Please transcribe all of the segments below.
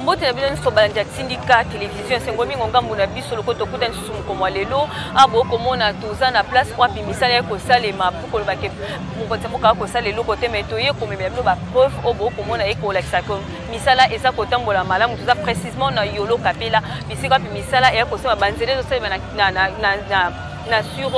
Mbote na bino nyonso balandi ya Tindika Television, esengo mingi ngambo na biso loko tokutani lisusu mokolo ya lelo. Awa bokomona toza na place wapi misala ya kosalema mpo koloba ke mokonzi ya mboka akosala eloko te, mais toye komemela bino ba preuve oyo bokomona ekolakisa ke misala eza kotambola malamu. Toza précisément na Yolo Kapela, bisika wapi misala eya kosalema, banzela ezosalema na sur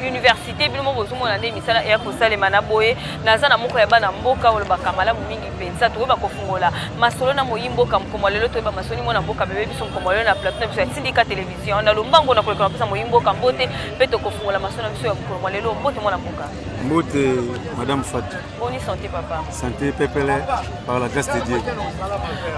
université. Bino moko bozomona nde misala eya kosalema na boye. Naza na moko ya bana mboka olobaka malamu mingi mpenza, toyeba kofungola masolo na moyi mboka mokolo lelo, toyeba masolo mwana mboka bebe biso mokolo lelo na plateau na biso ya Tindika Television. Na lombango na koleka napesa moyi mboka mbote mpe tokofungola masolo na biso ya mokolo mwa lelo. Mbote mwana mboka. Mbote madame Fatou. Boni santé, papa? Santé pepele, par la grâce de Dieu.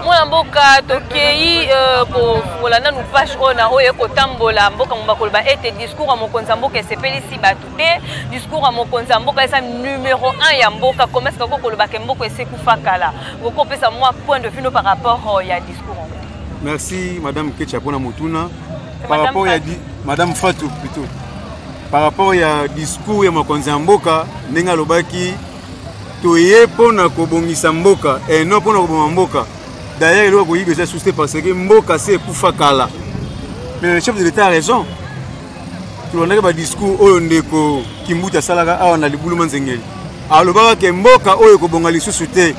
Mwana mboka, tokei kofungola nanu page oyo na oyo ekotambola mboka mobimba, koloba ete discours ya mokonzi ya mboka esepelisi bato te. Discours ya mokonzi ya mboka eza numero 1 ya mboka. Comment est-ce que koloba ke mboka esekufa kala? Okopesa mwa point de vue no par rapport ya discours yango? Merci madame Ketcha mpona motuna par rapport ya madame Fatou plutôt, par rapport ya discours ya mokonzi ya mboka, ndenge alobaki toye mpona kobongisa mboka et non mpona koboma mboka. D'ailleurs, eloko koyiba eza susu te parce que mboka se ekufa kala. Mais le chef de l'État a raison. Tolandaki badiscours oyo ndeko Kimbuta asalaka awa na libuluma nzengeli, alobaka ke mboka oyo ekobonga lisusu te.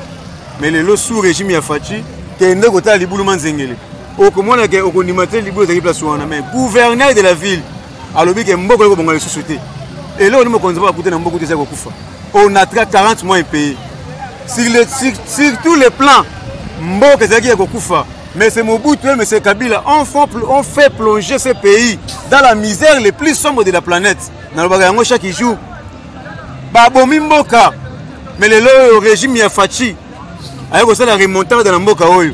Mais lelo, sous régime ya Fatshi, kende kotala libuluma nzengeli, okomona ke okondima te, libulu ezalaki place wana. Mais gouverneur de la ville alobi ke mboka ekobonga lisusu te. Eloko ni mokonzi mpo akute na mboka te eza kokufa. Onatra 40 mois impayé sur tous les plans, mboka ezalaki ya kokufa. Mais c'est Mobutu et M. Kabila ont fait plonger ce pays dans la misère les plus sombre de la planète. Nalobaka yango chaque jour. Babomi mboka. Mais lelo oyo régime ya Fatshi aye kosala remontada na mboka oyo.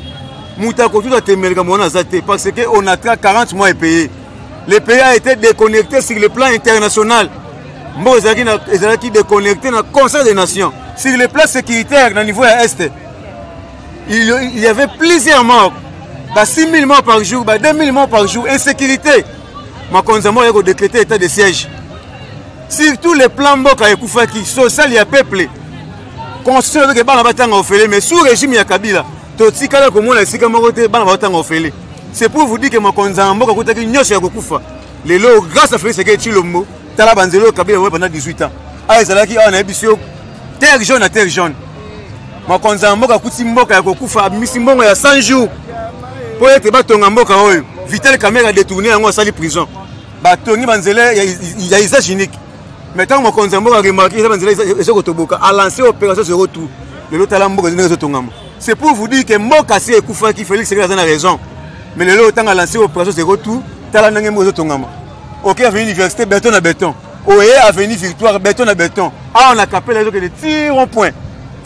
Moto akotuta temeleka mwana aza te parce que on a 40 mois payé. Le pays a été déconnecté sur le plan international. Mboka ezalaki déconnecté na Conseil des Nations. Sur le plan sécuritaire, na niveau ya Est, il y avait plusieurs morts. Ba 6 000 morts par jour, ba 2 000 morts par jour. Insécurité. Makonza moko ya décréter état de siège. Surtout les plans, mboka ekufaki, social ya peuple. Constitution elobi bana batanga ofele, mais sous régime ya Kabila, totikala komona esika moko te bana batanga ofele. C'est pour vous dire que mokonzi ya mboka akutaki nyonso ya kokufa. Lelo, grâce à Félix Tshisekedi Tshilombo, tala banzela oyo Kabila pendant 18 ans. Awa ezalaki awa nayebi biso terre jaune na terre jaune. Mokonzi ya mboka akuti mboka ya kokufa, abimisi mbongo ya 100 jours mpo ete batonga mboka oyo. Vital Kamerhe adétourné yango, asali prison. Batongi banzela ya usage unique. Mais ntango mokonzi ya mboka remarqué eza banzela eza kotoboka, alance opération zéro trou. Lelo tala mboka ndenge ezotongama. C'est pour vous dire que mboka si ekufaki, Félix Tshisekedi aza na raison. Mais lelo ntango alance opération zéro trou, tala ndenge mboka ezotongama. Oke avenue Université, béton na béton. Oye avenue Victoire, béton na béton. Awa na Kapela ezokende ti rond point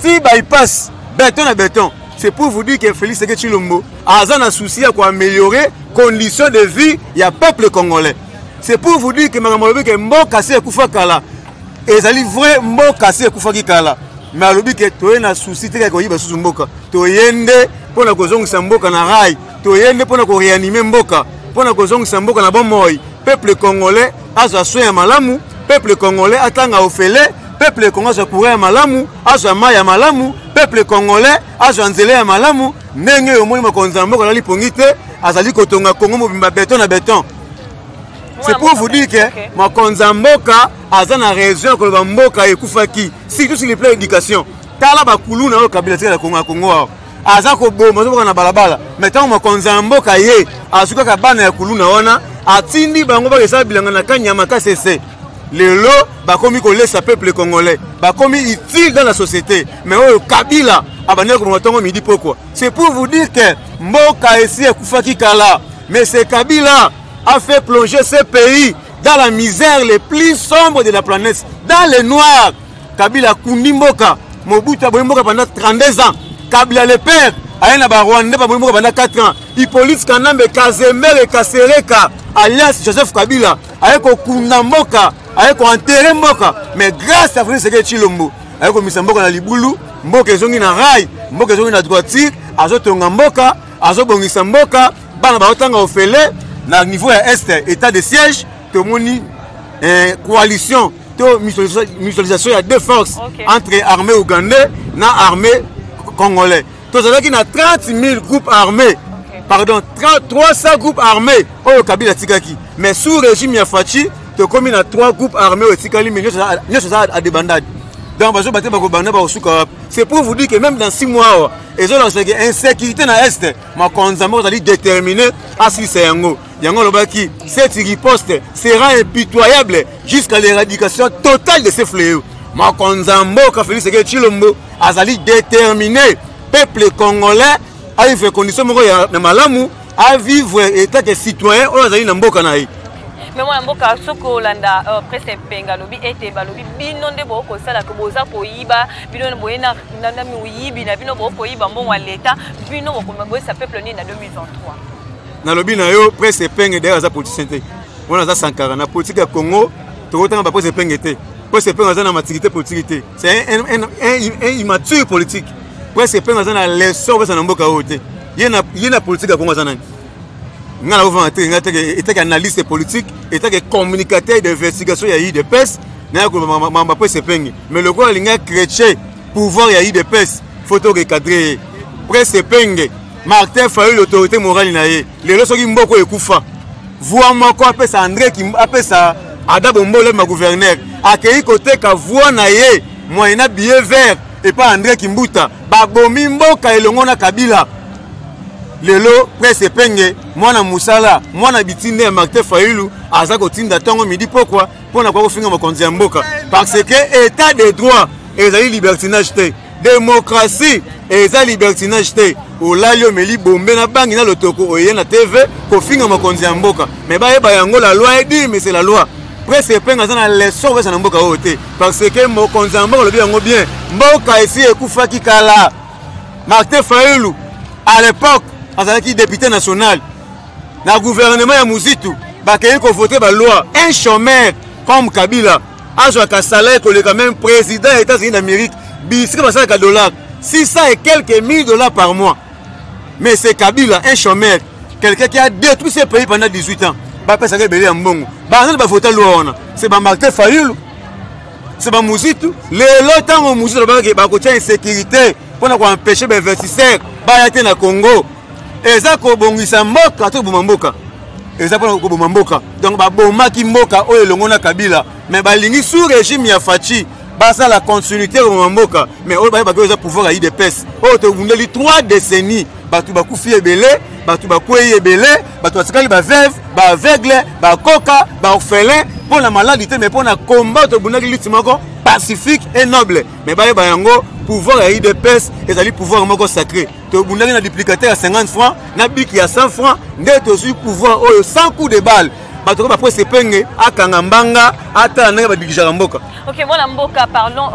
ti bypass, béton na béton. C'est pour vous dire que Félix Tshisekedi Tshilombo aza na souci ya koaméliorer condition de vie ya peuple congolais. C'est pour vous dire que makambo alobi ke mboka si ekufa kala ezali vrai. Mboka si ekufaki kala, mais alobi ke toye na souci te ya koyiba susu mboka. Toye nde mpona kozongisa mboka na rail, toye nde mpona koréanimer mboka, mpona kozongisa mboka na bomoi. Peuple congolais azwa soin ya malamu, peuple congolais atanga ofele, peuple congolais azwa courant ya malamu, azwa mai ya malamu, peuple congolais azwa nzela ya malamu. Ndenge omoni mokonzi ya mboka alali pongi te, azali kotonga Kongo mobimba béton na béton. C'est pour vous dire que mokonzi ya mboka aza na raison ya koloba mboka ekufaki, surtout sur le plan éducation. Tala bakuluna oyo Kabila tikala Kongo ya Kongo awa, aza koboma, azoboka na balabala. Mais ntango mokonzi ya mboka ye azwi kaka bana ya kuluna wana, atindi bango bakesala bilanga na Kanyama Kasese, lelo bakomi kolesa peuple congolais, bakomi utile dans la société. Mais oyo Kabila abandaki koboma ntongo, midi, pokwa. C'est pour vous dire que mboka esi ekufaki kala, mais c'est Kabila a fait plonger ce pays dans la misère les plus sombre de la planète, dans le noir. Kabila akundi mboka. Mobutu aboyi mboka pendant 32 ans. Kabila le père aye na Barwandais, baboyi mboka pendant 4 ans. Hippolyte Kanambe Kazemere Kasereka alias Joseph Kabila aye kokunda mboka, aye koenterrer mboka. Mais grâce à Félix Tshisekedi Tshilombo, aye komisa mboka na libulu, mboka ezongi na rail, mboka ezongi na droiture. Azotonga mboka, azobongisa mboka, bana baotanga ofele. Na niveau ya Est, état de siège, tomoni coalition to mutualisation ya deux forces entre armée ougandais na armée congolais. Tozalaki na 30 000 groupes armés, pardon, 300 groupes armés oyo Kabila atikaki. Mais sous régime ya Fatshi, tokomi na 3 groupes armés oyo etikali, mais nyonso eza à débandade. Donc bazoba te, bakobanda, bakosuka wapi? C'est pour vous dire que même dans 6 mois awa ezolakisaki insécurité na Est. Mokonzi moko azali déterminé asilisa yango. Yango alobaki, cette riposte sera impitoyable jusqu'à l'éradication totale de ces fléaux. Mokonzi ya mboka Félix Tshisekedi Tshilombo azali déterminé peuple congolais avivre condition moko ya malamu, avivre état que citoyen oyo azali na mboka na ye. Mais mwana mboka, soki olanda Prince Epenge alobi ete balobi bino nde bokosalaka, boza koyiba, bino boye na moyibi na bino, bokoyiba mbongo ya leta, bino boyesa peuple nini na 2023? Nalobi na yo, Prince Epenge d'ailleurs aza politicien te, wana aza Sankara. Na politique ya Congo tokotanga ba Prince Epenge te. Prince Epenge aza na maturité politique te, c'est un immature politique. Prince Epenge aza na leçon opesa na mboka oyo te. Ye na politique ya Congo aza nani? Nga na kovanda te, nga teke etake analyste politique, etake communicateur d'investigation ya UDPS, naya koloba mamba Prince Epenge. Mais lokola alingi chrétien pouvoir ya UDPS, faut to recadrer ye. Prince Epenge, Martin Fayulu, l'autorité morale na ye, lelo soki mboko ekufa, voix moko apesa André, apesa Ada Bombole ma gouverneur, akei koteka voix na ye moyen billet vert epa André Kimbuta, babomi mboka elongo na Kabila. Lelo Prince Epenge, mwana mosala, mwana bitinde ya Martin Fayulu, aza kotinda ntongo midi pokwa mpona kwa kofinga mokonzi ya mboka, parce que état de droit ezali libertinage te, démocratie eza libertinage te. Olali, omeli bombe na bangi na lotoko, oye na TV kofinga mokonzi ya mboka. Mais bayeba yango, la loi est dit, mais c'est la loi. Prince Epenge aza na leçon kopesa na mboka oyo te, parce que mokonzi ya mboka alobi yango bien, mboka esi ekufaki kala. Martin Fayulu à l'époque azalaki député national na gouvernement ya Muzitu, bakei kovote baloi. Un chômeur comme Kabila azwaka salaire koleka même président ya États-Unis d'Amérique, bisika basalaka dollar 600 et quelques mille dollars par mois. Mais c'est Kabila, un chômeur, quelqu'un qui a détruit ce pays pendant 18 ans, bapesaka ebele ya mbongo. Banani bavota loi wana? C'est bamartin Fayulu, c'est bamuzitu. Lelo ntango Muzitu alobaki bakotia insécurité mpona koempêche bainvestisseur baya te na Congo, eza kobongisa mboka to koboma mboka? Eza mpona koboma mboka. Donc babomaki mboka oyo elongo na Kabila, mais balingi sous régime ya Fatshi basala continuité koboma mboka. Mais oyo bayebaki oyo eza pouvoir ya UDPS oyo tobundeli 3 décennies, bato bakufi ebele, bato bakwei ebele, bato batikali baveuve, baaveugle, bakoka, baorphelin, mpo na maladi te, mais mpo na combat tobundaki, lutte moko pacifique et noble. Mais bayeba yango, pouvoir ya UDPS ezali pouvoir moko sacré. Tobundaki na duplicateur ya 50 francs na biki ya 100 francs nde tozwi pouvoir oyo sans coup de balle. Bato ko bapres Epenge akanga mbanga, atala ndenge badirigeaka mboka. Ok, mwana mboka, parlons,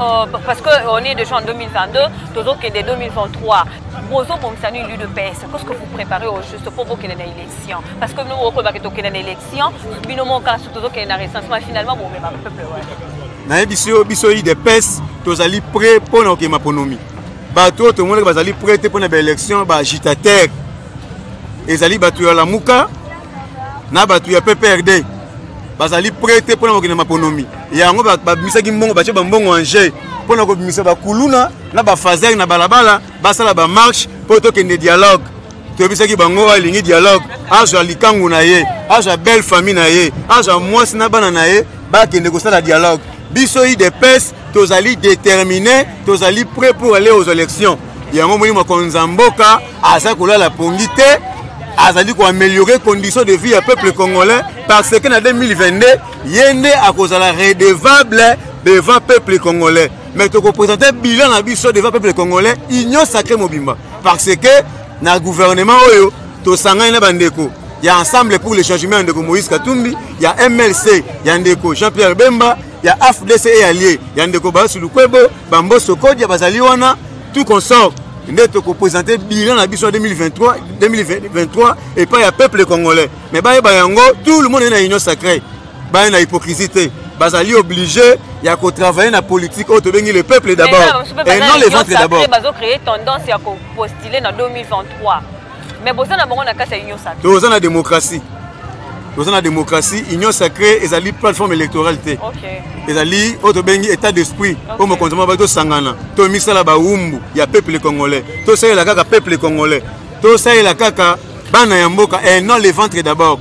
parce que on est déjà en 2022, tozokende 2023. Bozobongisa nini l'UDPS? Qu'est-ce que vous préparez au juste pour bokende na élection? Parce que bino bokolobaka tokende na élection, bino moko kaka tozokende na recensement, finalement bomema peuple wana. Nayebisi yo, biso UDPS tozali prêt mpo na kokema ponomi. Bato oyo tomonaki bazali prêt te mpo na baélection, baagitateur, ezali bato ya Lamuka na bato ya PPRD. Bazali prêt te mpona kokende maponomi. Yango babimisaki mbongo, batie bambongo en jeu mpona kobimisa bakuluna na bafaser na balabala, basala bamarche mpo tokende dialogue. Toyebisaki bango, oyo alingi dialogue azwa likangu na ye, azwa belle famille na ye, azwa mwasi na bana na ye, bakende kosala dialogue. Biso UDPS tozali déterminé, tozali prêt pour aller aux élections. Yango moni mokonzi ya mboka aza kolala pongi te, azali koaméliorer condition de vie ya peuple congolais, parce que na 2022 ye nde akozala redevable devant peuple congolais. Mais tokoprésente bilan na biso devant peuple congolais, union sacrée mobimba, parce que na gouvernement oyo tosangani na bandeko ya Ensemble pour le changement ya ndeko Moïse Katumbi, ya MLC ya ndeko Jean-Pierre Bemba, ya AFDC et allié ya ndeko Bahati Lukwebo, Bamboso Kodia bazali wana, tout consort nde tokoprésente bilan na biso ya 2023, 2023 epai ya peuple congolais. Mais bayeba yango, tout le monde est na union sacrée, baya na hypocrisie te, bazali obligé ya kotravailler na politique oyo tobengi le peuple d'abord et non le ventre d'abord. Bazocréer tendance ya kopostuler na 2023, mais boza na bango na kati ya union sacrée. Toza na démocratie. Toza na démocratie, union sacrée ezali plateforme électorale te. Ezali oyo tobengi état d'esprit oyo mokonzi moko tosangana, tomisala bawumbu ya peuple congolais, tosalela kaka peuple congolais, tosalela kaka bana ya mboka et non le ventre d'abord.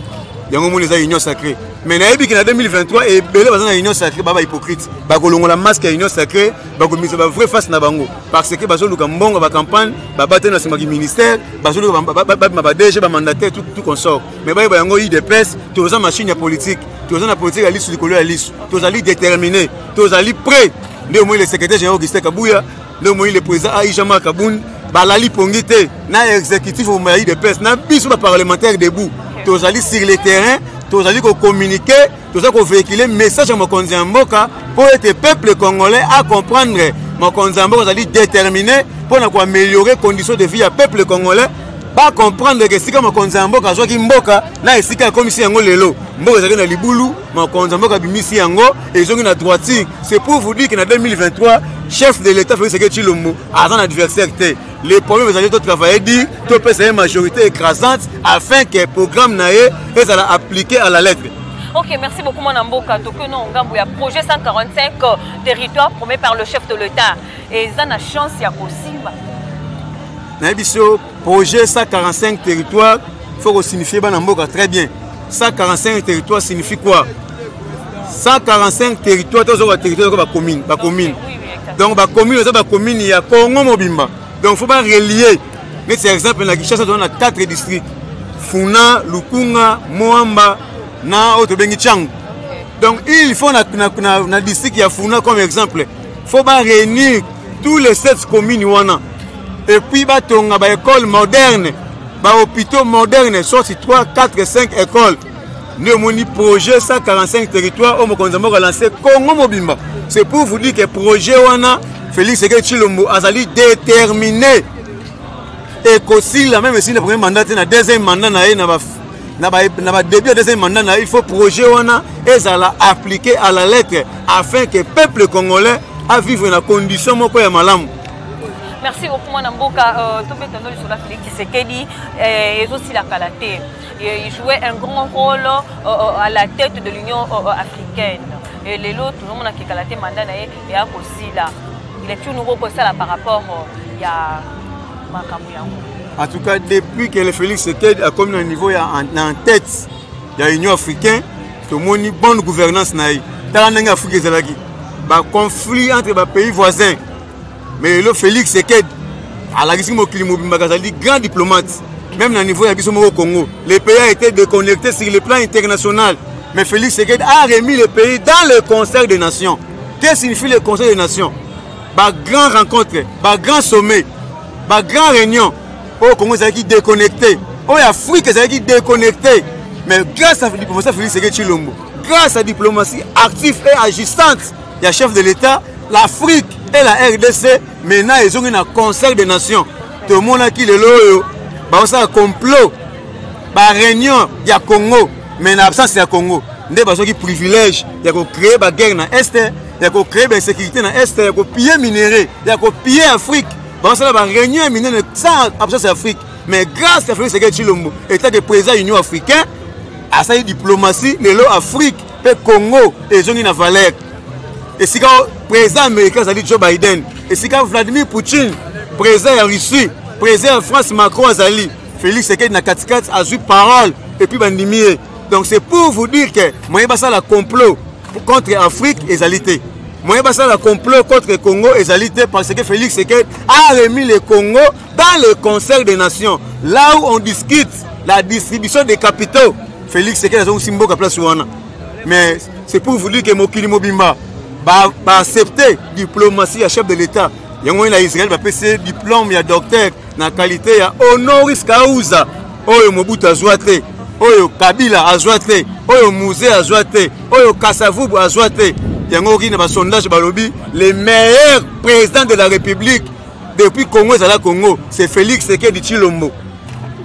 Yango moni eza union sacrée. Mais nayebi ke na 2023 ebele baza na union sacrée, baba hypocrite, bakolongola masque ya union sacrée, bakomisa ba vraie face na bango parce que bazoluka mbongo ba campagne, babate na nsima ki ministère, bazoluka babima ba DG, ba mandataire, tout consort. Mais bayeba yango, UDPS toza machine ya politique, toza na politique ya lisu likolo ya lisu, tozali déterminé, tozali prêt. Nde omoni le secrétaire général Augustin Kabuya, nde omoni le président AI Jean-Marc Kabund balali pongi te na exécutif ya UDPS na biso ba parlementaire debout, tozali sur le terrain, tozali kocommuniquer, toza kovéhiculer message ya mokonzi ya mboka mpo ete peuple congolais a comprendre mokonzi ya mboka azali déterminé mpo na koaméliorer condition de vie ya peuple congolais. Bacomprendre ke esika mokonzi ya mboka azwaki mboka na esika akomisi yango lelo, mboka ezalaki na libulu, mokonzi ya mboka abimisi yango, ezongi na droiture. C'est pour vous dire que na 2023, chef de l'État Félix Tshisekedi Tshilombo aza na adversaire te. Le problème ezali totravailler dur, topesa ye majorité écrasante afin que programme na ye ezala appliqué à la lettre. Ok, merci beaucoup mwana mboka. Tokono ngambo ya projet 145 territoire promis par le chef de l'État. Eza na chance ya kosimba? Nayebi so projet 145 territoire, faut kosignifie bana mboka très bien. 145 territoire signifie quoi? 145 territoire, tozoka territoire eza bacommune, bacommune. Donc bacommune eza bacommune ya Congo mobimba. Donc faut barelier. Neti exemple, na Kinshasa toza na 4 districts: Funa, Lukunga, Mont-Amba na oyo tobengi Tshangu. Donc il faut na district ya Funa comme exemple, faut baréunir tous les 7 communes wana et puis batonga baécole moderne, bahôpitaux moderne, sorti 3, 4, 5 écoles. Nde omoni projet 145 territoire oyo mokonzi ya mboka lancé Congo mobimba. C'est pour vous dire que projet wana, Félix Tshisekedi Tshilombo azali déterminé, ekosila même esili na premier mandat te, na deuxième mandat na ye, na badébut ya deuxième mandat na ye, il faut projet wana ezala appliqué à la lettre afin que peuple congolais avivre na condition moko ya malamu. Merci beaucoup mwana mboka. Tobeta ndo lisolo ya Félix Tshisekedi, ezosila kala te. Il jouait un grand rôle à la tête de l'Union africaine et lelo tozomona kekala te mandat na ye eya kosila. Lecture noko kosala par rapport ya makambo yango? En tout cas, depuis que le Félix Tshisekedi akomi na niveau ya en tête ya Union africaine, tomoni bonne gouvernance na ye. Tala ndenge Afrique ezalaki baconflit entre bapays voisins, mais lelo Félix Tshisekedi alakisi mokili mobimba azali grand diplomate. Même na niveau ya biso moko Congo, le pays a été déconnecté sur le plan international, mais Félix Tshisekedi a remis le pays dans le concert des nations. Qu'est-ce signifie le conseil des nations? Bagrand rencontre, bagrand sommet, bagrand réunion oyo Congo ezalaki déconnecté, oyo Afrique ezalaki déconnecté. Mais grâce à diplomatie Félix Tshisekedi Tshilombo, grâce à diplomatie active et agissante ya chef de l'État, l'Afrique et la RDC maintenant ezongi na concert des nations. Tomonaki lelo oyo baosala complot, baréunion ya Congo mais na absence ya Congo, nde bazwaki privilège ya kocréer baguerre na Est, ya kocréer bainsécurité na Est, ya kopiller minerai, ya kopiller Afrique. Baosala baréunion ya minene sans absence ya Afrique. Mais grâce à Félix Tshisekedi Tshilombo étant que président Union africain, asali diplomatie, lelo Afrique mpe Congo ezongi na valeur. Esika président américain azali Joe Biden, esika Vladimir Poutine, président ya Russie, président ya France Macron azali, Félix Tshisekedi na katikati azwi parole et puis bandimi ye. Donc c'est pour vous dire que moyen basala complot contre Afrique ezali te, moyen basala complot contre Congo ezali te, parce que Félix Tshisekedi a remis le Congo dans le concert des nations, là où on discute la distribution des capitaux. Félix Tshisekedi azongisi mboka place wana. Mais c'est pour vous dire que mokili mobimba baaccepte diplomatie ya chef de l'État. Yango na Israël bapesi ye diplôme ya docteur na qualité ya honoris causa, oyo Mobutu azwa te, oyo Kabila azwa te, oyo Mzee azwa te, oyo Kasavubu azwa te. Yango oki na basondage balobi le meilleur président de la République depuis Congo ezala Congo, c'est Félix Tshisekedi Tshilombo.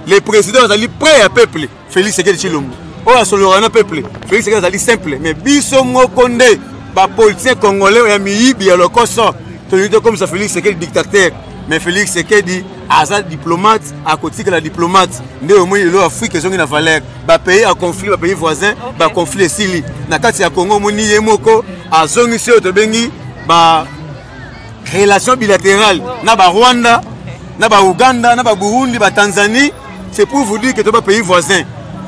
Le président azali prêt ya peuple, Félix Tshisekedi Tshilombo oyo asololaka na peuple. Félix Tshisekedi azali simple, mais biso moko nde bapoliticien congolais ya miyibi ya lokoso tolingi tokomisa Félix Tshisekedi dictateur. Mais Félix Tshisekedi Aza diplomate, akotikala diplomate. Nde omoni lelo Afrique ezongi na valeur. Ba pays à conflit, ba pays voisins, ba conflit esili. Na kati ya Congo omoni ye moko azongisi oyo tobengi ba relation bilatérale na ba Rwanda, na ba Ouganda, na ba Burundi, ba Tanzanie. C'est pour vous dire que to ba pays voisins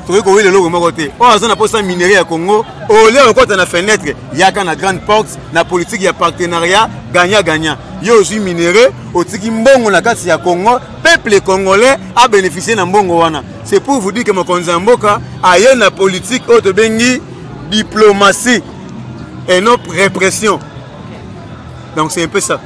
tokoki kowela eloko moko te. Oyo aza na posa minerai ya Congo, olia okota na fenêtre, yaka na grande porte, na politique ya partenariat gagnant gagnant. Yo ozwi minerai, otiki mbongo na kati ya Congo, peuple congolais a bénéficier na mbongo wana. C'est pour vous dire que mokonzi ya mboka aye na politique oyo tobengi diplomatie et non répression. Donc c'est un peu ça.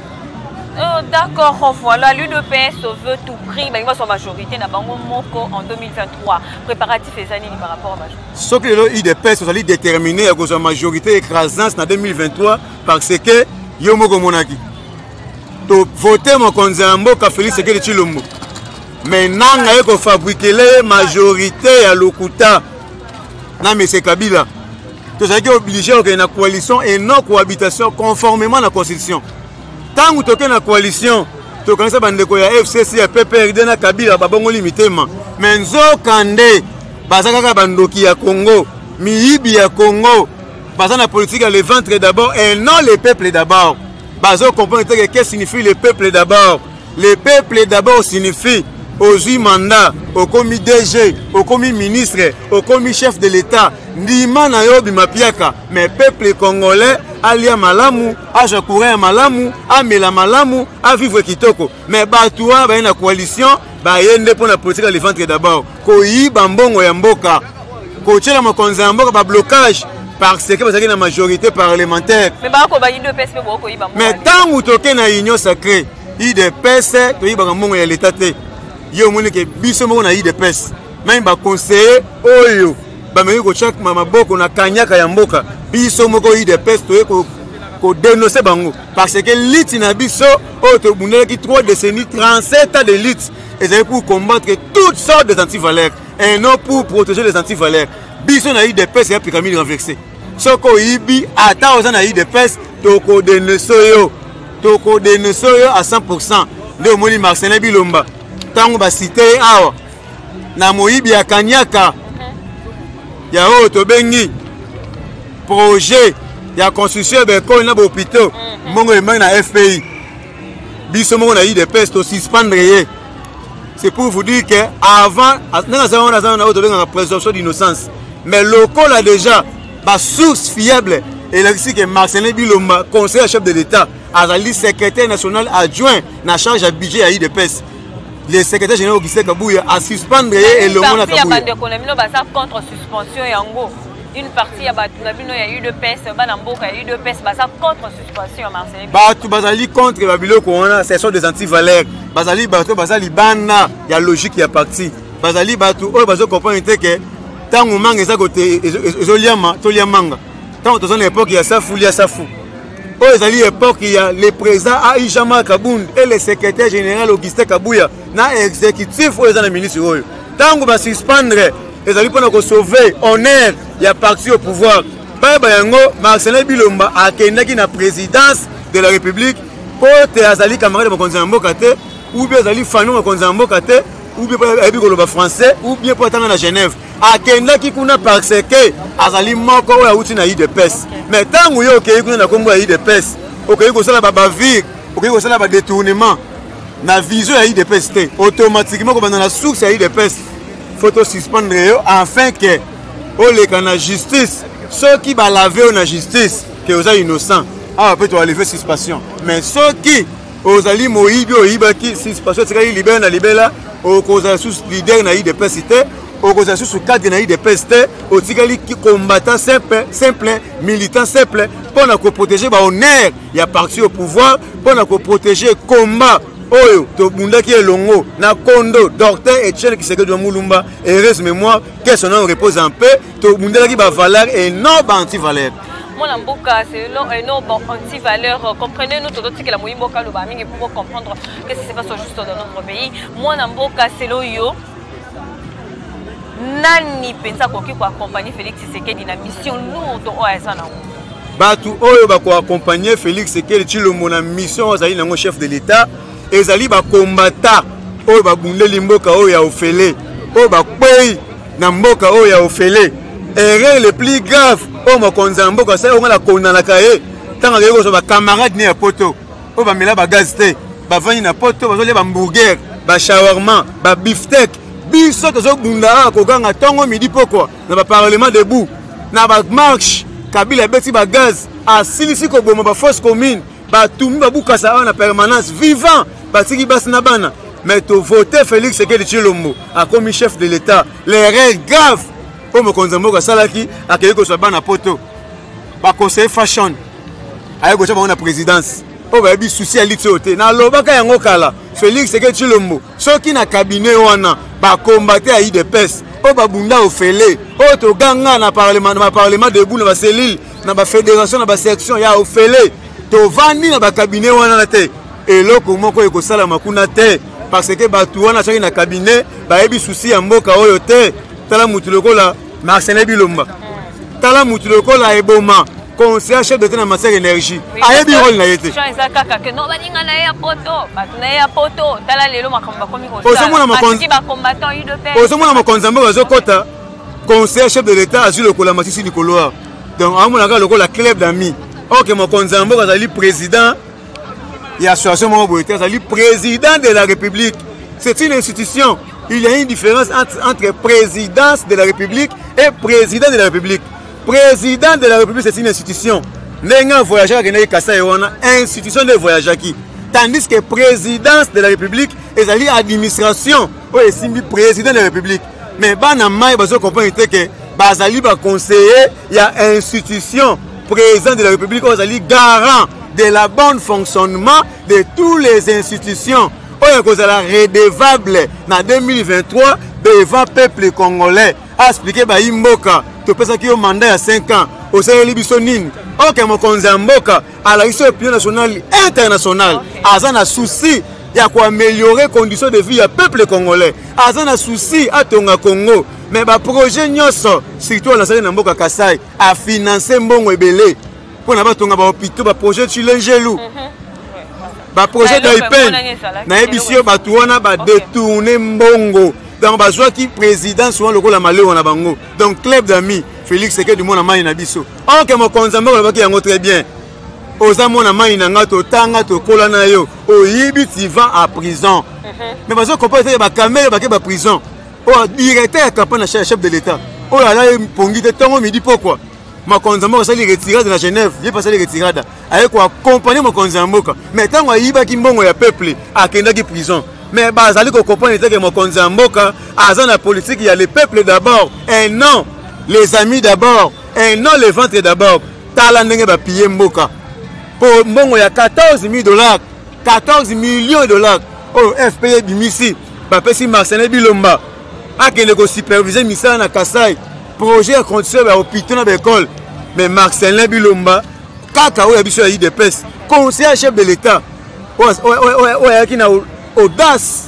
D'accord, voilà, l'UDPS veut tout prix, ben, il va majorité na bango moko en 2023. Préparatif eza nini par rapport à majorité? Soki lelo UDPS ozali déterminé ya kozwa majorité écrasante na 2023 parce que yo moko omonaki tovote mokonzi ya mboka Félix Tshisekedi Tshilombo, mais nanga ye kofabrikele ye majorité ya lokuta na Monsieur Kabila. Tozalaki obligé kokende na coalition et non cohabitation conformément na constitution. Ntango tokende na coalition, tokanisa bandeko ya FCC, ya PPRD na Kabila babongoli mitema, mais nzoka nde baza kaka bandoki ya Congo, miyibi ya Congo. Baza na politique ya le ventre d'abord et non le peuple d'abord. Bazo comprendre te que qu'est-ce signifie le peuple d'abord. Le peuple d'abord signifie ozwi mandat, okomi DG, okomi ministre, okomi chef de l'État, ndima na yo bima piaka, mais peuple congolais alia malamu, azwa courant ya malamu, amela malamu, avivre kitoko. Mais bato wana baye na coalition, baye nde mpo na politique ya le ventre d'abord, koyiba mbongo ya mboka, kotiela mokonzi ya mboka ba blocage parce que bazalaki na majorité parlementaire. Mais bakoba UDPS mpe bokoyiba mbongo. Mais ntango toke na union sacrée UDPS, toyibaka mbongo ya l'État te. Ye omoni ke biso moko na UDPS, même ba conseiller oyo bameki kotia maboko na kanyaka ya mboka, biso moko UDPS toye kodénoncer bango parce que lutte na biso oyo tobundelaki 3 décennies, 37 ans de lutte, ezali pour combattre toutes sortes des antivaleurs et non pour protéger les antivaleurs. Biso na UDPS ya pyramide renversée. Soki oyibi ata oza na UDPS, tokodénoncer yo, tokodénoncer yo à 100%. Nde omoni Marcelin Bilomba ntango basite ye awa na moyibi ya kanyaka ya oyo tobengi projet ya construction ya baekole na bahôpitaux, mbongo emaki na FPI, biso moko na UDPS tosuspendre ye. C'est pour vous dire que avant ndenge aza wana, aza wana oyo tobengaka présomption d'innocence, mais lokola déjà basource fiable elakisi ke Marcelin Bilomba, conseiller chef de l'État, azali secrétaire national adjoint na charge ya budget ya UDPS, le secrétaire général Augustin Kabuya asuspendre ye elongo na Kabuya. Bandeko na bino baza contre suspension yango. Une partie ya bato na bino ya UDPS, bana mboka ya UDPS baza contre suspension ya Marcelin. Bato bazali contre babiloko wana, ce sont des antivaleurs. Bazali bato baza libanda ya logique ya parti. Bazali bato oyo bazo comprendre te ke ntango manga eza kote ezoliama, tolia manga. Ntango toza na époque ya safu, lia safu. Oyo ezali époque ya le président AI Jean-Marc Kabund et le secrétaire général Augustin Kabuya na exécutif oyo eza na ministre oyo. Ntango basuspendre, ezali mpona kosauver honneur ya parti au pouvoir. Bayeba yango, Marcelin Bilomba akendaki na présidence de la République mpo te azali camarade mokonzi ya mboka te, ou bien azali famille mokonzi ya mboka te, ou bien mpo ayebi koloba français, ou bien mpo atanga na Genève. Akendaki kuna parce que azali moko oyo awuti na UDPS. Mais ntango yo okei kuna na nkombo ya UDPS, okei kosala babavure, okei kosala badétournement na vision ya UDPS te, automatiquement kobanda na source ya UDPS, faut tosuspendre yo afin ke oleka na justice. Soki balave yo na justice ke oza innocent, awa mpe toalever suspension. Mais soki ozali moyibi, oyibaki, suspension etikali libela na libela. Okozala susu leader na UDPS te, okozala susu cadre na UDPS te, otikali combattant simple, simple militant simple mpo na koprotéger bahonneur ya parti au pouvoir, mpo na koprotéger combat oyo tobundaki elongo na kondo docteur Etienne Tshisekedi wa Mulumba, heureuse mémoire, que son nom repose en paix. Tobundelaki bavaleur et non baantivaleur. Mwana mboka, c'est non bon anti-valeur. Comprenez-nous, tozotikela moyi mboka aloba mingi pour comprendre qu'est-ce qui se passe juste dans notre pays. Mwana mboka, selon yo, nani mpenza akoki koaccompagner Félix Tshisekedi na mission lourde oyo aza nango? Bato oyo bakoaccompagne Félix Tshisekedi Tshilombo na mission oyo azali nango chef de l'État ezali bacombattant. Oyo babundeli mboka oyo ya ofele, oyo bakwei na mboka oyo ya ofele. Erreur le plus grave oyo mokonzi ya mboka asali, oyo nga nakondanaka ye ntango akei kozwa bacamarade ne ya poto oyo bamela bagaz te, bavandi na poto bazolia bahamburger, bashawarma, babiftek. Biso tozobunda awa koganga ntongo midi pokwa na baparlement debout, na bamarche. Kabila abeti bagaz, asilisi koboma bafosse commune, batumbi babukasa awa na permanence vivant, batiki basi na bana. Mais tovote Félix Tshisekedi Tshilombo, akomi chef de l'État. L'erreur grave oyo mokonzi ya mboka asalaki, akei kozwa bana poto, baconseiller fashion, aye kotya bango na présidence, oyo bayebi souci ya liti oyo te. Nalobaka yango kala, Félix Tshisekedi Tshilombo, soki na cabinet wana bakombate ya UDPS oyo babunda ofele, oyo toganga na parlement, na baparlement debout, na bacellule, na bafédération, na basection ya ofele, tovandi na bakabinet wana na te, eloko moko ekosalama kuna te, parce que bato wana soki na cabinet bayebi souci ya mboka oyo te. Tala mutu lokola Marcelin Bilomba, tala mutu lokola Eboma, conseiller chef d'État na matière énergie, ayebi rôle na ye te. Eza kaka ke no baninga na ye ya poto, bato na ye ya poto, tala lelo makambo bakomi. Ozomona mokonzi ya mboka azokɔta conseiller chef de l'État, azwi lokola matisi likolo awa, donc aomonaka lokola club d'amis. Ok, mokonzi ya mboka azali président ya association moko boye te, azali président de la République. C'est une institution. Il y a une différence entre présidence de la République et président de la République. Président de la République, c'est une institution. Ndenge avoyageaki, akendaki Kasai wana, institution nde voyageaki, tandis que présidence de la République ezali administration oyo esimbi président de la République. Mais bana mai bazocomprendre te ke bazali baconseiller ya institution président de la République, oyo azali garant de la bonne fonctionnement de toutes les institutions, oyo ekozala redevable na 2023 devant peuple congolais. Aexpliquer bayi mboka: topesaki yo mandat ya 5 ans, osaleli biso nini? Oke mokonzi ya mboka alakisi opinion nationale, internationale, aza na souci ya koaméliorer condition de vie ya peuple congolais, aza na souci atonga Congo. Mais baprojet nyonso, surtout alasaki na mboka Kasai, afinance mbongo ebele mpo na batonga bahôpitaux, baprojet Tshilejelu, baprojet d'IPN. Nayebisi yo, bato wana badétourne mbongo. Donc bazwaki présidence wana lokola malewa na bango, donc club d'amis. Félix Tshisekedi, mwana mai na biso. Ok, mokonzi ya mboka alobaki yango très bien: oza mwana mai na nga, totanga, tokola na yo, oyibi, tu vas à prison. Mais bazocomprendre te, bakamere bake baprison. Oyo directeur ya campagne ya chef de l'État, oyo alali pongi te ntongo midi pokwa. Mokonzi ya mboka asali retirade na Genève, ye mpe asali retirade, aye koaccompagne mokonzi ya mboka. Mais ntango ayibaki mbongo ya peuple, akendaki prison. Mais bazali kocomprendre te ke mokonzi ya mboka aza na politique ya le peuple d'abord et non les amis d'abord et non le ventre d'abord. Tala ndenge bapille mboka mpo mbongo ya 14 000 dollars, 14 millions de dollars oyo FPI ebimisi, bapesi Marcelin Bilomba akende kosupervise misala na Kasai, projet ya construction ya hôpitaux na baekole. Mais Marcelin Bilomba kaka oyo ya biso ya UDPS, conseiller chef de l'État, oyo ayaki na audace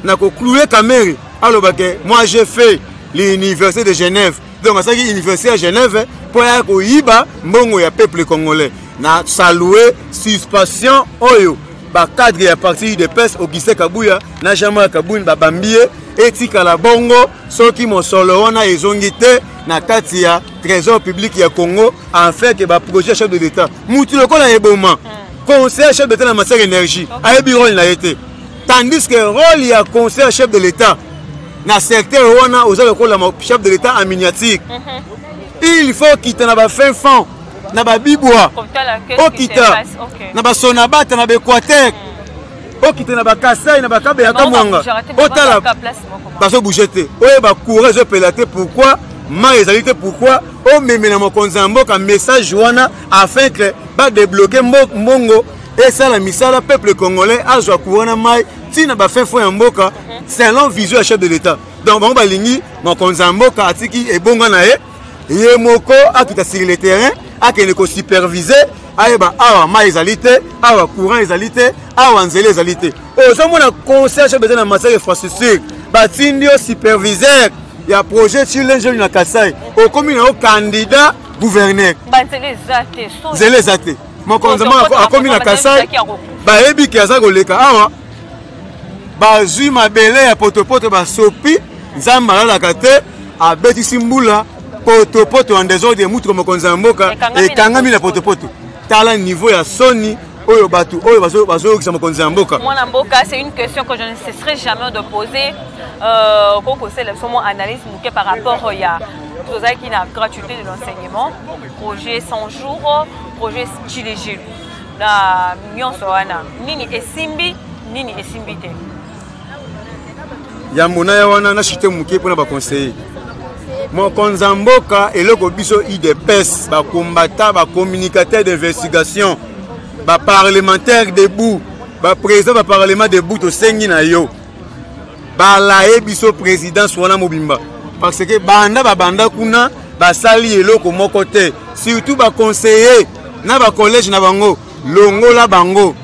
na koclouer Kamerhe, alobake: "Moi, j'ai fait l'université de Genève." Donc asalaki université ya Genève mpo aya koyiba mbongo ya peuple congolais. Na salue suspension oyo bacadre ya parti UDPS, Augustin Kabuya na Jean-Marc Kabund, babambi ye. Etikala bongo soki mosolo wana ezongi te na kati ya trésor public ya Congo, afin ke baprojet chef de l'État. Mutu lokola Eboma, conseiller chef d'État na matière énergie, ayebi rôle na ye te, tandis que rôle ya conseiller chef de l'État na secteur wana, oza lokola chef de l'État en miniature. Il faut okita na bafin fond, na babibwa, okita na basonabata, na baéquateur, okita na bakasai, na bakabeya kamwanga, otala bazobouge te, oyeba courant ezopela te, pourquoi mai ezali te, pourquoi omemela mokonzi ya mboka message wana afin que badébloquer mbongo, esala misala, peuple congolais azwa courant na mai ntina bafin fond ya mboka, selon vision ya chef de l'État. Donc bango balingi mokonzi ya mboka atiki ebonga na ye, ye moko akita sur le terrain, akende kosupervise, ayeba awa mai ezali te, awa courant ezali te, awa nzela ezali te. Ozomona conseil chef eza na matière infrastructure, batindi yo superviseur ya projet Tshilejelu na Kasai, okomi na yo candidat gouverneur. Nzela eza te. Mokonzi akomi na Kasai, bayebi ke aza koleka awa. Bazwi mabele ya potopoto basopi, Nzambe alalaka te, abetisi mbula potopoto en desordre, mutuka mokonzi ya mboka ekangami na potopoto. Tala niveau ya soni oyo bato oyo bazoyokisa mokonzi ya mboka. Mwana mboka, c'est une question que je ne cesserai jamais de poser. Kokosala biso mwa analyse moke par rapport ya tozalaki na gratuité de l'enseignement, projet 100 jours, projet Tshilejelu, na nyonso wana nini esimbi, nini esimbi te? Yambo na ya wana na chute moke mpona baconseiller mokonzi ya mboka. Eloko biso UDPS, bacombattant, bacommunicateur d'investigation, baparlementaire debout, baprésident baparlement debout, tosengi na yo balaye biso présidence wana mobimba, parce que banda babanda kuna basali eloko moko te. Surtout baconseiller na bacollège na bango, longola bango,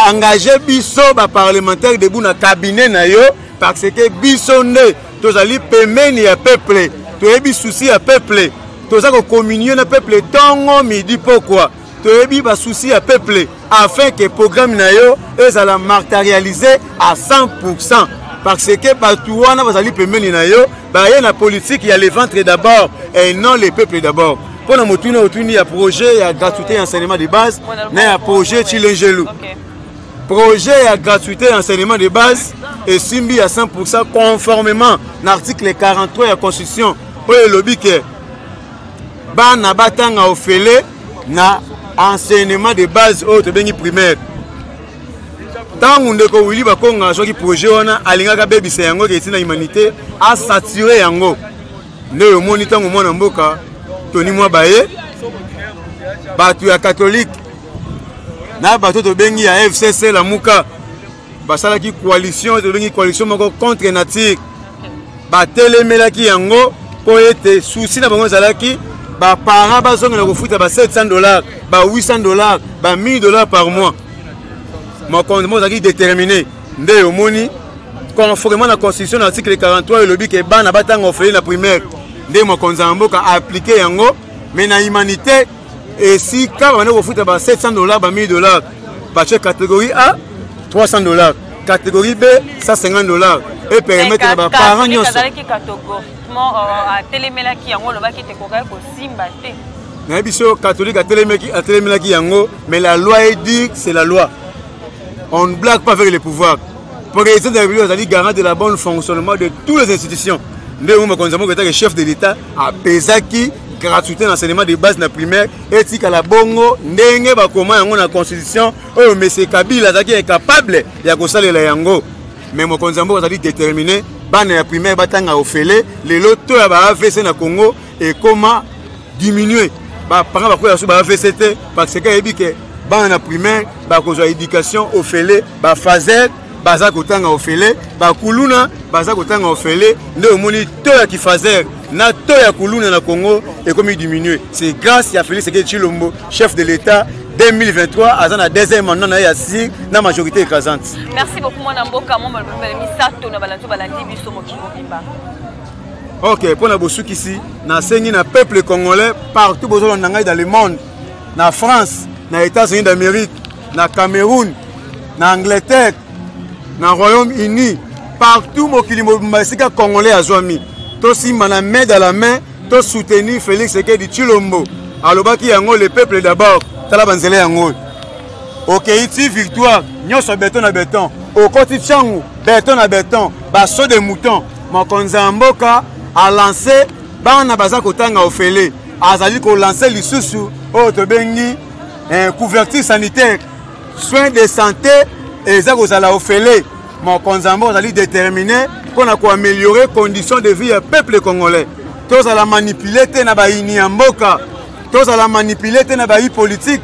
engage biso baparlementaire debout na cabinet na yo, parce que biso nde tozali pembeni ya peuple, toyebi souci ya peuple, toza kocommunier na peuple ntongo, midi, pokwa. Toyebi basouci ya peuple afin que programme na yo ezala matérialisé à 100%, parce que bato wana bazali pembeni na yo, baye na politique ya le ventre d'abord et non le peuple d'abord. Mpo na motuna otuni ya projet ya gratuité ya enseignement de base na ya projet Tshilejelu, projet ya gratuité ya enseignement de base esimbi ya 100% conformément na article 43 ya constitution oyo elobi ke bana batanga ofele na enseignement de base oyo tobengi primaire. Ntango ndeko Willy Bakonga azwaki projet wana, alingaki abebisa yango ke etina humanité asature yango. Nde omoni ntango mwana mboka Tony mwa baye bato ya catholique na bato tobengi ya FCC Lamuka basalaki coalition, tobengi coalition moko contre nature, batelemelaki yango mpo ete souci na bango ezalaki baparent bazongela kofuta ba 700 $, ba 800 $, ba 1000 $ par mois. Mokonzi moko azalaki déterminé. Nde omoni, conformément na constitution na article 43 elobi ke bana batanga ofele na primaire, nde mokonzi ya mboka aappliquer yango. Mais na humanité, esika babanda kofuta ba 700 $, ba 1000 $, batie catégorie A 300 $, catégorie B 150 $, epermettre na baparent nyonso. Azalaki catégoriquement atelemelaki yango, olobaki ete kokaki kosimba te. Nayebi so catholique atelemelaki yango, mais la loi est dure, c'est la loi, on ne blague pas avec le pouvoir. Président de la République azali garant de la bonne fonctionnement de toutes les institutions. Nde yango mokonzi ya mboka etake chef de l'État apesaki gratuité na enseignement de base na primaire etikala bongo ndenge bakoma yango na constitution oyo monsieur Kabila azalaki incapable ya kosalela yango. Mais mokonzi ya mboka azali déterminé, bana ya primaire batanga ofele. Lelo to ya ba AVC na Congo ekoma diminuer, baparent bakoya so ba AVC te, parce que ayebi ke bana na primaire bakozwa éducation ofele. Bafaser baza kotanga ofele, bakuluna baza kotanga ofele. Nde omoni to ya kifaser na to ya kuluna na Congo ekomi diminuer, c'est grâce ya Félix Tshisekedi Tshilombo, chef de l'État. 2023 aza na deuxième mandat na ye ya sir na majorité écrasante. Merci beaucoup, mwana mboka. Mwa maloba misato na balandi balandi biso mokili mobimba. Ok, mpo na bosukisi, nasengi na peuple congolais partout bozolanda ngai dans le monde, na France, na États-Unis d'Amérique, na Cameroun, na Angleterre, na Royaume-Uni, partout mokili mobimba esika congolais azwami, tosimba na main dans la main, tosoutenir Félix Tshisekedi Tshilombo. Alobaki yango, le peuple d'abord. Tala banzela yango oyo okei ti Victoire, nyonso béton na béton, okoti Tshangu, béton na béton, basaut de mouton. Mokonzi ya mboka alance bana baza kotanga ofele, azali kolancer lisusu oyo tobengi couverture sanitaire, soin de santé eza kozala ofele. Mokonzi ya mboka azali déterminé mpona koaméliorer condition de vie ya peuple congolais. Tozala manipulé te na bayini ya mboka, tozala manipulé te na bayi politique.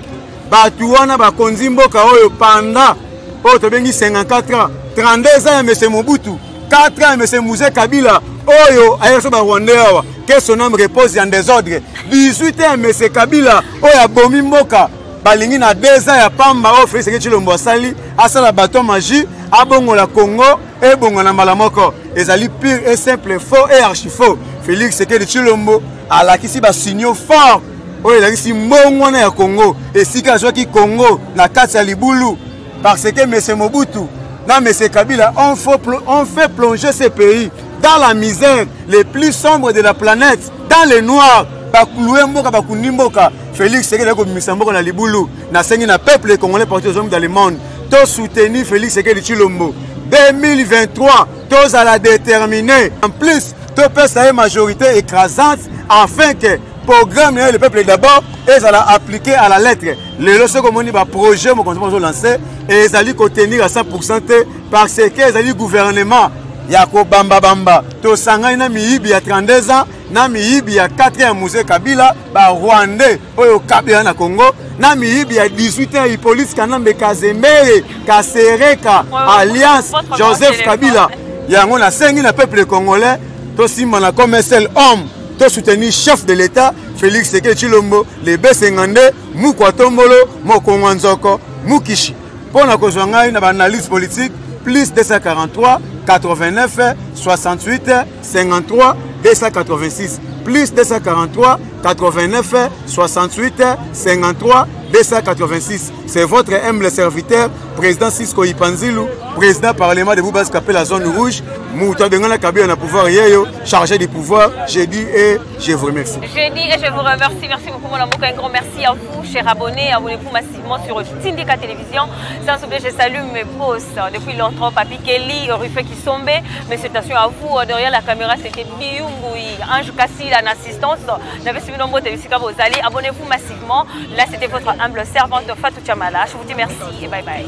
Bato wana bakonzi mboka oyo pendant oyo tobengi 54 ans, 32 ans ya monsieur Mobutu, 4 ans ya monsieur Mzee Kabila oyo ayaki so barwandais awa, que son âme repose en désordre, 18 ans ya monsieur Kabila oyo abomi mboka. Balingi na 2 ans ya pamba oyo Félix Tshisekedi Tshilombo asali, asala bâton magie, abongola Congo ebonga na mbala moko. Ezali pire et simple faux et archi faux. Félix Tshisekedi Tshilombo alakisi basignaux fort oyo elakisi mbongwana ya Congo, esika azwaki Congo na kati ya libulu, parce que monsieur Mobutu na monsieur Kabila ont fait, ont fait plonger ce pays dans la misère les plus sombres de la planète, dans le noir. Bakloué mboka, bakundi mboka. Félix Tshisekedi akobimisa mboka na libulu. Nasengi na peuple congolais partout aux hommes dans le monde, to soutenir Félix Tshisekedi Tshilombo 2023, tozala déterminé. En plus, topesa ye majorité écrasante afin que programme na ye, le peuple d'abord, ezala appliqué à la lettre. Lelo soki omoni baprojet mokonzi moko azolance, ezali kotenir à 100 te, parce que ezali gouvernement ya kobambabamba. Tosangani na miyibi ya 32 ans, na miyibi ya 4 ya Mzee Kabila, barwandais oyo Kabila na Congo, na miyibi ya 18 ans ya Hippolyte Kanambe Kazembere Kasereka, alliance Joseph Kabila. Yango nasengi na peuple congolais, tosimbana comme un seul homme, tosoutenir chef de l'État Félix Tshisekedi Tshilombo, le Besengande Mukwa Tombolo Mokongwa Nzoko Mukishi. Mpo na kozwa ngai na baanalyse politique, plus 243 89 68 53 286, plus 243 89 68 53 286. C'est votre humble serviteur, président Cisco Ipanzilu, président parlement de Boubas Kapé, la zone rouge. Mouta Bengana Kabila na pouvoir yeyo, chargé du pouvoir. J'ai dit et je vous remercie. J'ai dit et je vous remercie. Merci beaucoup, mon amour. Un grand merci à vous, chers abonnés. Abonnez-vous massivement sur Tindika Télévision. Sans oublier, je salue mes boss depuis longtemps, Papi Kelly, Ruffé Kisombe. Mes salutations à vous. Derrière la caméra, c'était Biyumboui, Ange Kassi, en assistance. Abonnez-vous massivement. Là, c'était votre humble servante Fatou Chamala. Je vous dis merci et bye bye.